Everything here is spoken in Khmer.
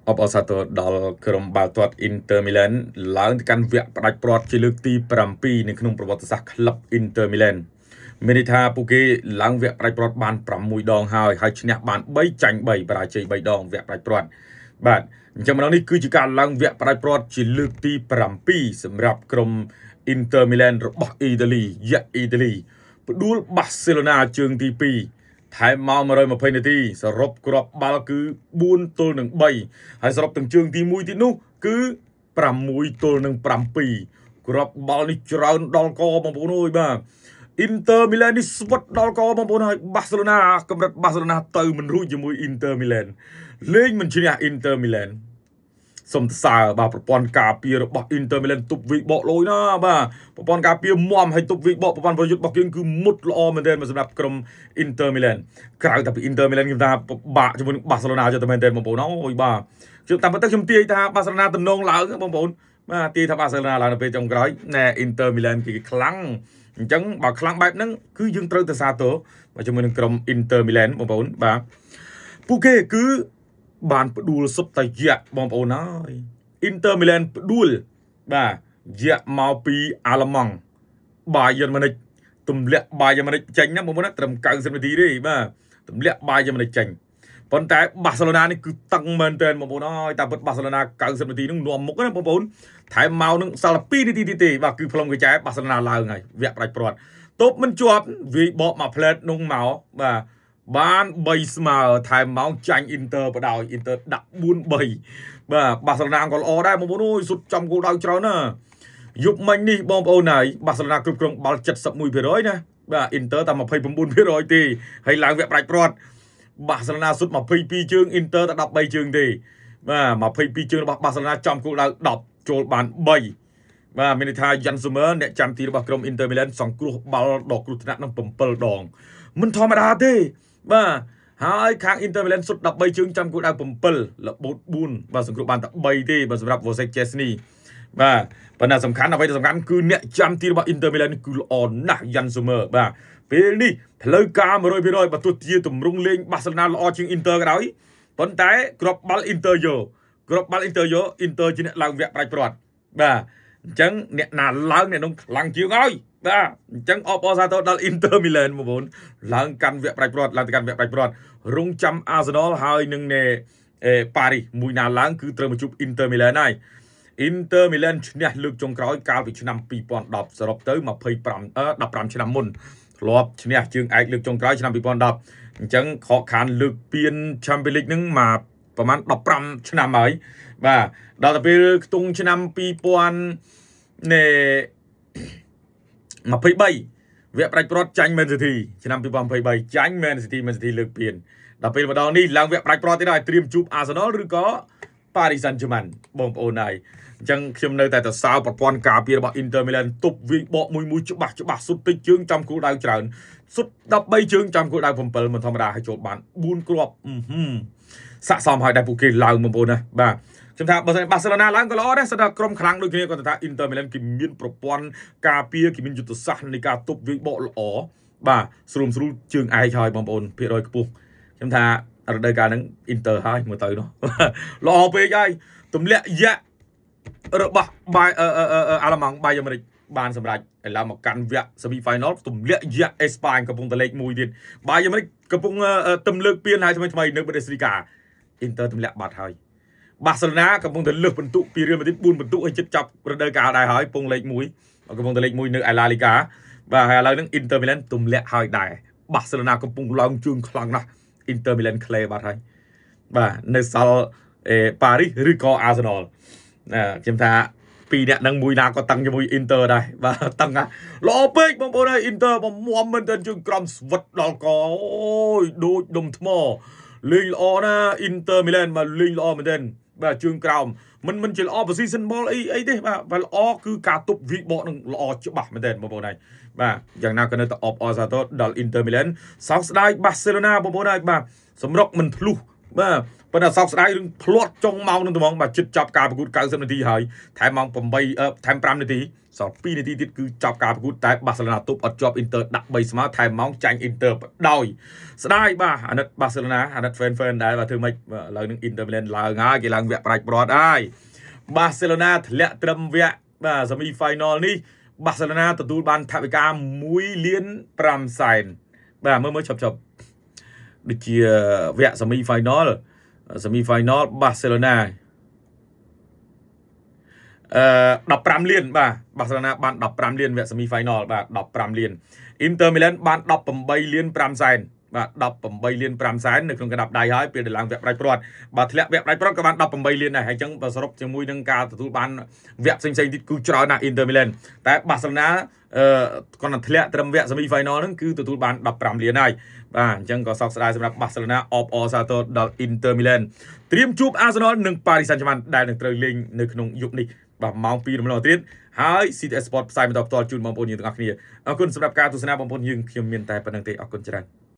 អបអរសាទរដល់ក្រុមបាល់ទាត់ Inter Milan ឡើងទៅកាន់វគ្គផ្ដាច់ព្រ័ត្រជាលើកទី7នៅក្នុងប្រវត្តិសាស្ត្រក្លឹប Inter Milan មានន័យថាពួកគេឡើងវគ្គផ្ដាច់ព្រ័ត្របាន6ដងហើយហើយឈ្នះបាន3ចាញ់3បរាជ័យ3ដងវគ្គផ្ដាច់ព្រ័ត្របាទអញ្ចឹងម្ដងនេះគឺជាការឡើងវគ្គផ្ដាច់ព្រ័ត្រជាលើកទី7សម្រាប់ក្រុម Inter Milan របស់អ៊ីតាលីយក្សអ៊ីតាលីផ្ដួលបាសេឡូណាជើងទី2ថែមមក120នាទីសរុបគ្រាប់បាល់គឺ4ទល់នឹង3ហើយសរុបទាំងជើងទី1ទៀតនោះគឺ6ទល់នឹង7គ្រាប់បាល់នេះច្រើនដល់កបងប្អូនអើយបាទ Inter Milan នេះស្វិតដល់កបងប្អូនហើយបាសេឡូណាកម្រិតបាសេឡូណាទៅមិនរួចជាមួយ Inter Milan លេងមិនឈ្នះ Inter Milan សុំសរសើរបាទប្រព័ន្ធការពាររបស់ Inter Milan ទប់វិបកលយណាបាទប្រព័ន្ធការពារមមហើយទប់វិបកប្រព័ន្ធប្រយុទ្ធរបស់គេគឺមុតល្អមែនទែនសម្រាប់ក្រុម Inter Milan ក្រៅតែពី Inter Milan ខ្ញុំថាពិបាកជាមួយនឹងបាសេឡូណាចុះតែមែនទែនបងប្អូនអូយបាទខ្ញុំតាមពិតទៅខ្ញុំទាយថាបាសេឡូណាទំនងឡើងបងប្អូនបាទទាយថាបាសេឡូណាឡើងនៅពេលចុងក្រោយណែ Inter Milan គេខ្លាំងអញ្ចឹងបើខ្លាំងបែបហ្នឹងគឺយើងត្រូវទៅសាទរបាទជាមួយនឹងក្រុម Inter Milan បងប្អូនបាទពួកគេគឺបានផ្ដួលសុទ្ធតែយៈបងប្អូនហើយ Inter Milan ផ្ដួលបាទយៈមកពីអាល្លឺម៉ង់បាយិនម៉ូនិចទម្លាក់បាយិនម៉ូនិចចេញណាបងប្អូនណាត្រឹម90នាទីទេបាទទម្លាក់បាយិនម៉ូនិចចេញប៉ុន្តែបាសេឡូណានេះគឺតឹងមែនទែនបងប្អូនអើយតាមពិតបាសេឡូណា90នាទីនឹងនាំមុខណាបងប្អូនថែមមកនឹងសល់2នាទីទៀតទេបាទគឺផ្លុំកញ្ចែបាសេឡូណាឡើងហើយវគ្គផ្ដាច់ព្រាត់ទប់មិនជាប់វាយបកមកផ្លែតនោះមកបាទបាន3ស្មើថែមមកចាញ់អ៊ីនទ័របដ ாய் អ៊ីនទ័រដាក់4 3បាទបាសេឡូណាក៏ល្អដែរបងប្អូនអើយសុទ្ធចំគោលដៅច្រើនណាយប់មិញនេះបងប្អូនហើយបាសេឡូណាគ្រប់គ្រងបាល់71%ណាបាទអ៊ីនទ័រតែ29%ទេហើយឡើងវគ្គផ្ដាច់ព្រាត់បាសេឡូណាសុទ្ធ22ជើងអ៊ីនទ័រតែ13ជើងទេបាទ22ជើងរបស់បាសេឡូណាចំគោលដៅ10ចូលបាន3បាទមានន័យថាយ៉ាន់ស៊ូមើអ្នកចាំទីរបស់ក្រុមអ៊ីនទ័រមីឡែនសង្គ្រោះបាល់ដ៏គ្រោះថ្នាក់នឹង7ដងមិនធម្មតាទេបាទហើយខាង Inter Milan សុទ្ធ13ជើងចាំគោលដៅ7របូត4បាទសង្គ្រោះបានតែ3ទេបាទសម្រាប់ Wojciech Szczesny បាទប៉ុន្តែសំខាន់អ្វីដែលសំខាន់គឺអ្នកចាំទីរបស់ Inter Milan គឺល្អណាស់យ៉ាន់ស៊ូមើបាទពេលនេះផ្លូវការ100%បើទោះជាទម្រង់លេងបាសេឡូណាល្អជាង Inter ក៏ដោយប៉ុន្តែគ្រាប់បាល់ Inter យកគ្រាប់បាល់ Inter យក Inter ជាអ្នកឡើងវគ្គផ្ដាច់ព្រាត់បាទអញ្ចឹងអ្នកណាឡើងអ្នកនោះខ្លាំងជាងហើយបាទអញ្ចឹងអបអរសាទរដល់ Inter Milan បងប្អូនឡើងកាន់វគ្គផ្ដាច់ព្រាត់ឡើងទៅកាន់វគ្គផ្ដាច់ព្រាត់រងចាំ Arsenal ហើយនឹងណេអេប៉ារីសមួយណាឡើងគឺត្រូវមកជួប Inter Milan ហើយ Inter Milan ឈ្នះលើកចុងក្រោយកាលពីឆ្នាំ2010សរុបទៅ25 15ឆ្នាំមុនធ្លាប់ឈ្នះជើងឯកលើកចុងក្រោយឆ្នាំ2010អញ្ចឹងខកខានលើកពាន Champions League ហ្នឹងមកប្រហែល15ឆ្នាំហើយបាទដល់ទៅពេលខ្ទង់ឆ្នាំ2000នៃ23វគ្គផ្ដាច់ព្រាត់ចាញ់ Man City ឆ្នាំ2023ចាញ់ Man City Man City លើកពានដល់ពេលម្ដងនេះឡើងវគ្គផ្ដាច់ព្រាត់ទៀតហើយត្រៀមជួប Arsenal ឬក៏ Paris Saint-Germain បងប្អូនហើយអញ្ចឹងខ្ញុំនៅតែសរសើរប្រព័ន្ធការពាររបស់ Inter Milan ទប់វាយបកមួយមួយច្បាស់ច្បាស់សុទ្ធតិចជើងចំគោលដៅច្រើនសុទ្ធ13ជើងចំគោលដៅ7មិនធម្មតាឲ្យចូលបាន4គ្រាប់អឺហឹមស័កសមហើយដែរពួកគេឡើងបងប្អូនណាបាទខ្ញុំថាបើសិនបាសេឡូណាឡើងក៏ល្អដែរស្ដាប់ក្រុមខ្លាំងដូចគ្នាគាត់ថា Inter Milan គេមានប្រព័ន្ធការពារគេមានយុទ្ធសាស្ត្រនៃការទប់វាយបកល្អបាទស្រួលស្រួលជើងឯកហើយបងប្អូនភាគរយខ្ពស់ខ្ញុំថារដូវកាលហ្នឹង Inter ហើយមើលទៅនោះល្អពេកហើយទម្លាក់យៈរបស់បាយអាល្លឺម៉ង់បាយអាមេរិកបានសម្រេចឥឡូវមកកាន់វគ្គ semi final ទម្លាក់យៈអេស្ប៉ាញកំពុងតែលេខ1ទៀតបាយអាមេរិកកំពុងទំលើកពៀនហើយថ្មីថ្មីនៅប្រទេសស្រីកា Inter ទម្លាក់បាត់ហើយបាសេឡូណាកំពុងតែលើសពិន្ទុពីរៀលម៉ាឌ្រីត4ពិន្ទុឲ្យជិតចប់រដូវកាលដែរហើយពងលេខ1កំពុងតែលេខ1នៅឯឡាលីកាបាទហើយឥឡូវហ្នឹង Inter Milan ទម្លាក់ហើយដែរបាសេឡូណាកំពុងឡើងជើងខ្លាំងណាស់ Inter Milan ក្លេបាត់ហើយបាទនៅសល់អេប៉ារីសឬក៏ Arsenal ណាខ្ញុំថាពីរអ្នកនឹងមួយណាក៏តឹងជាមួយ Inter ដែរបាទតឹងណាល្អពេកបងប្អូនហើយ Inter បំមមែនទែនជើងក្រំស្វិតដល់កអូយដូចដុំថ្មលេងល្អណា Inter Milan បាទលេងល្អមែនទែនបាទជើងក្រោមមិនមិនជាល្អ position ball អីអីទេបាទបាទល្អគឺការទប់វិបកនឹងល្អច្បាស់មែនទែនបងប្អូនហើយបាទយ៉ាងណាក៏នៅតែអបអរសាទរដល់ Inter Milan សោកស្ដាយ Barcelona បងប្អូនហើយបាទសម្រុកមិនធ្លុះ បាទប៉ុន្តែសោកស្ដាយរឿងភ្លាត់ចុងម៉ោងនឹងត្មងបាទជិតចប់ការប្រកួត90នាទីហើយថែមម៉ោង8ថែម5នាទីសល់2នាទីទៀតគឺចប់ការប្រកួតតែបាសេឡូណាទប់អត់ជាប់អ៊ីនទ័រដាក់3ស្មើថែមម៉ោងចាញ់អ៊ីនទ័របដោយស្ដាយបាទអាណិតបាសេឡូណាអាណិត fan fan ដែរបាទធ្វើម៉េចឥឡូវនឹងអ៊ីនទ័រមីឡែនឡើងហើយគេឡើងវគ្គផ្ដាច់ព្រាត់ហើយបាសេឡូណាធ្លាក់ត្រឹមវគ្គបាទ semi final នេះបាសេឡូណាទទួលបានថវិកា1លាន5សែនបាទមើលមើលឈប់ឈប់ដូចជាវគ្គ semi final បាសេឡូណាអឺ15លានបាទបាសេឡូណាបាន15លានវគ្គ semi final បាទ15លានអ៊ីនទ័រមីឡែនបាន18លាន5សែនបាទ18លាន5សែននៅក្នុងកណ្ដាប់ដៃហើយពេលដែលឡើងវគ្គផ្ដាច់ព្រាត់បាទធ្លាក់វគ្គផ្ដាច់ព្រាត់ក៏បាន18លានដែរហើយអញ្ចឹងបើសរុបជាមួយនឹងការទទួលបានវគ្គផ្សេងៗទៀតគឺច្រើនណាស់អ៊ីនទ័រមីឡែនតែបាសេឡូណាអឺគាត់នឹងធ្លាក់ត្រឹមវគ្គ semi final ហ្នឹងគឺទទួលបាន15លានហើយបាទអញ្ចឹងក៏សោកស្ដាយសម្រាប់បាសេឡូណាអបអរសាទរដល់អ៊ីនទ័រមីឡែនត្រៀមជួបអាសនលនិងប៉ារីសសាន់ហ្សឺម៉ាន់ដែលនឹងត្រូវលេងនៅក្នុងយប់នេះបាទម៉ោង2រំលងទៀតហើយ CTS Sport ផ្សាយបន្តផ្ទាល់ជូនបងប្អូនយើងទាំងអស់គ្នាអរគុណសម្រាប់ការទស្សនាបងប្អូនយើងខ្ញុំមានតែប៉ុណ្្នឹងទេអរគុណច្រើន។